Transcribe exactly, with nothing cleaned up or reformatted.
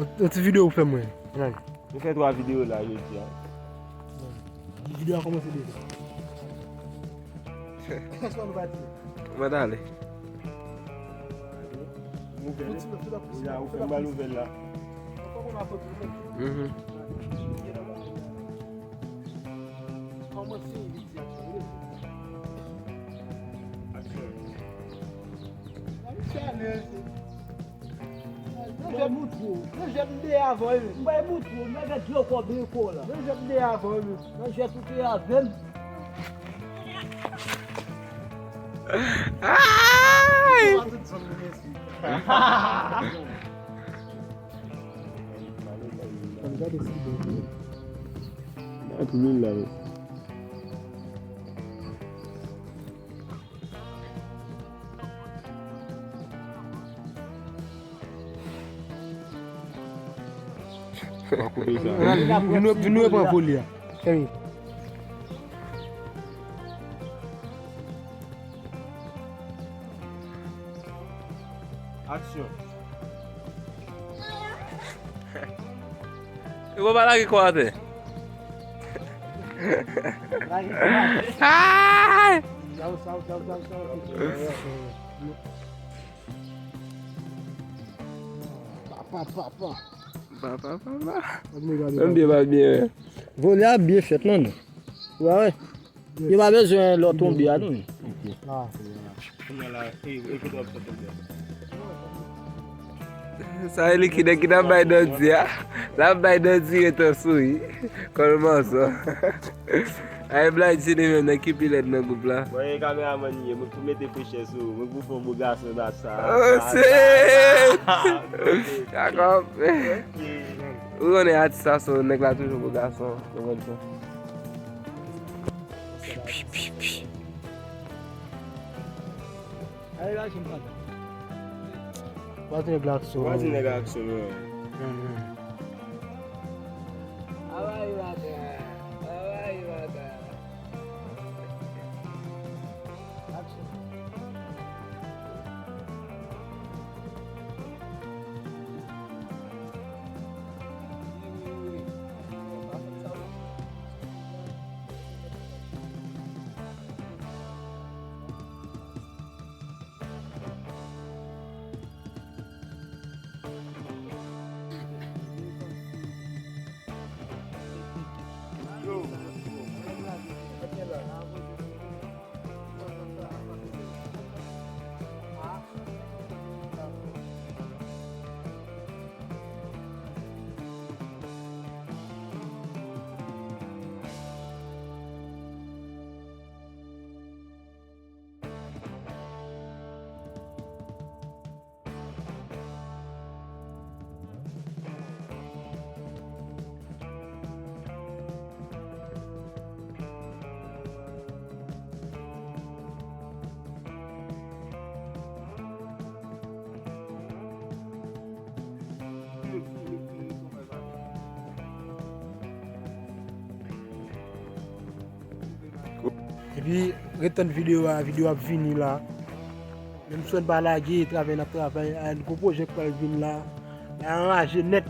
Yon ti videyo pou fè mwen. Ann ale. Nou fè twa videyo la jodi a. Videyo a kòmanse deja. Kèso nou pa di? Mwen ale. Nouvèl. Ou fè m ba nouvèl la. Mhm. Kòmanse. Aksyon. Manje bout ou. Manje m de avan wi. Mwen bout ou. Mwen gen dlo kò byen kò la. Manje m de avan wi. Manje tout e avè m. Ay! Gade si bon. Gade tout moun la wi. Vin, vin, vin pran vole a. Fè wi. Aksyon. Yo pa lage kò atè. Ay! Papa, papa. Papa, papa. Ann gade. Ann byen, pa byen, wè. Vole a byen fèt, non, non. Ou pa wè? Yo pa bezwen lè w tonbe a, non. Kounye a la, e, e kote w ap sot tonbe a? Sa e li ki nèg ki t ap bay dandi a. L ap bay dandi ret an souri. Kòlman sa. Ay, Black G li menm nèg ki pi lèd nan gwoup la. Mwen e kameramann li ye, mwen pou mete prechè sou ou, mwen pou fè yon bo gason dat sa. Oh, shit! Jakòb. Ou konnen atis sa, so nèg la toujou bo gason. Ou konprann sa? Ale la, Jim Pata. Pati nèg la aksyon. Pati nèg la aksyon, non. Epi, ret tann videyo a, videyo ap vini la. Menm si w pa lage, travay n ap travay, a, gwo pwojè k pral vin la. N a anraje nèt.